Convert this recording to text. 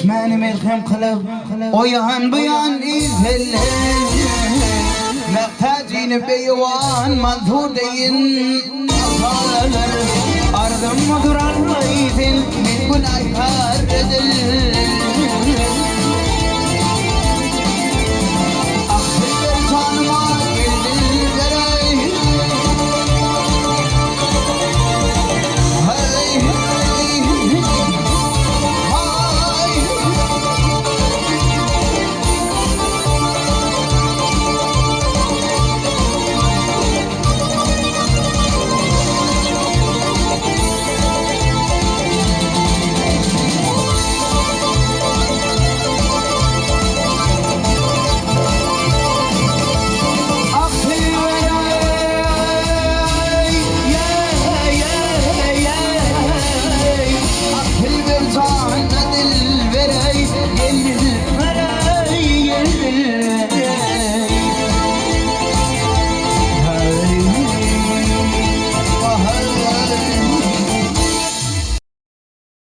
Çeşmäni melhem kylyp, o ýan bu ýan izellän, Mähtäjini beýewan Mansur deýin atar. Arzym otur Allaý sen, men günäkär edil.